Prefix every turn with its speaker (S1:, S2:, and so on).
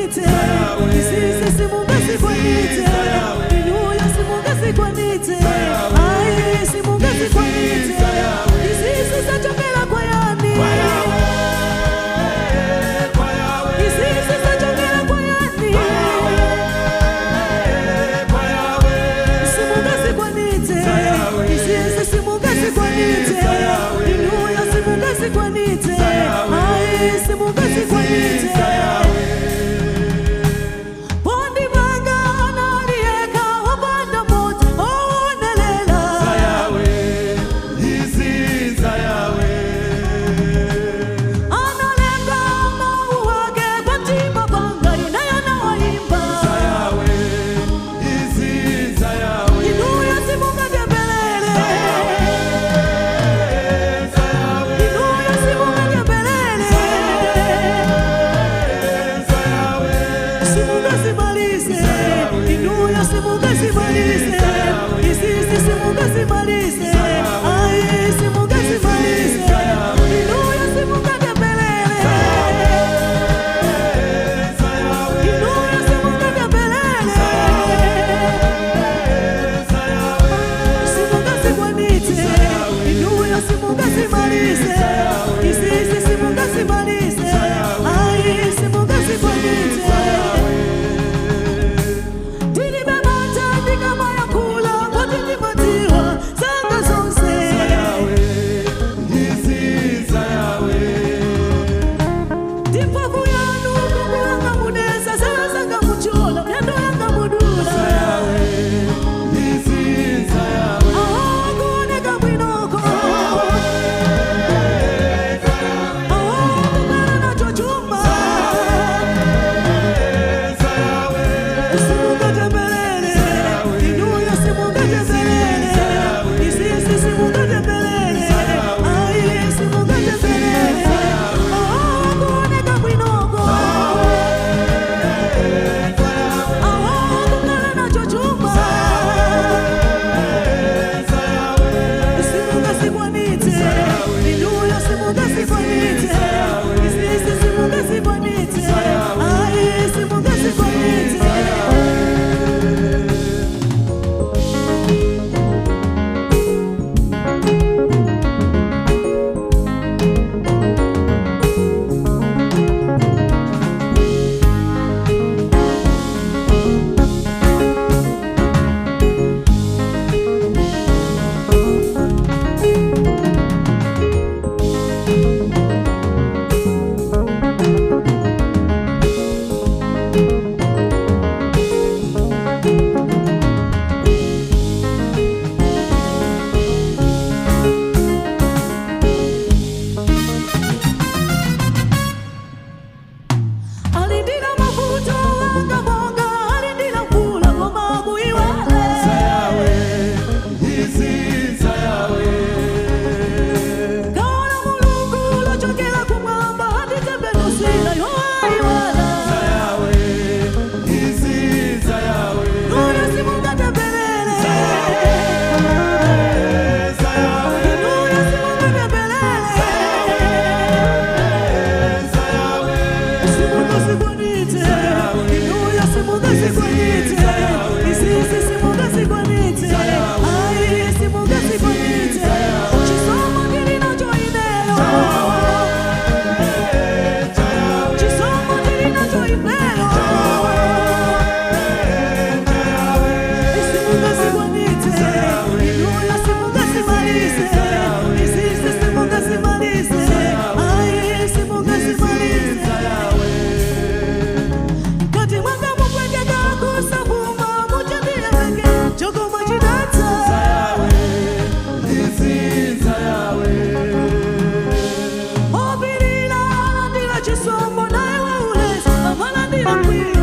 S1: Simungazikwanitse, izizi simungazikwanitse, inuyo simungazikwanitse, ayi, simungazikwanitse. Izizi zachokera kwa yani? Izizi zachokera kwa yani? Simungazikwanitse, izizi simungazikwanitse, inuyo simungazikwanitse, ayi, simungazikwanitse. Pondimanga analieka wapanda moto owonelela. Analenga mau wake pamtima panga, inayo nawaimba. Inuyo simungatembelele, inuyo simungatembelele, simungazimalize, inuyo simungazimalize, izizi simungazimalize, ayi, simungazimalize, inuyo simungatembelele, inuyo simungatembelele, simungazikwanitse, inuyo simungazimalize, izizi simungazimalize, ayi, simungazikwanitse. Ndilibe mantha ndikamayankhula, poti ndimadziwa zanga zonse. Ndi mphamvu yanu khungu langa mudetsa, zala zanga muthyola, miyendo yanga mudula. Awo kuoneka bwinoko, awo kukhala nacho chuma, simungatembelele, inuyo simungatembelele, izizi simungatembelele, ayi, simungatembelele. Awo kuoneka bwinoko, awo kukhala nacho chuma, simungazikwanitse, inuyo simungazikwanitse, izizi simungazikwanitse, ayi, simungazikwanitse. Alindira mavuto wanga monga alindira mvula, koma kuiwale. Kaona Mulungu lochokera kumwamba, atitembenuzira yoaiwala. Nuyo simungatembelele, inuyo simungatembelele, simungazikwanitse, inuyo simungazikwanitse, izizi simungazikwanitse, ayi, simungazikwanitse. Chisomo ndili nacho ineyo, chisomo ndili nacho ineyo. Simungazikwanitse, inuyo simungazimalize, izizi simungazimalize, ayi, simungazimalize. Kati mwanga mupweteka kusabuma muchandiyeleke chokoma chidatsa. Opirira alandira chisomo, naye waulesi amalandira mkwiyo.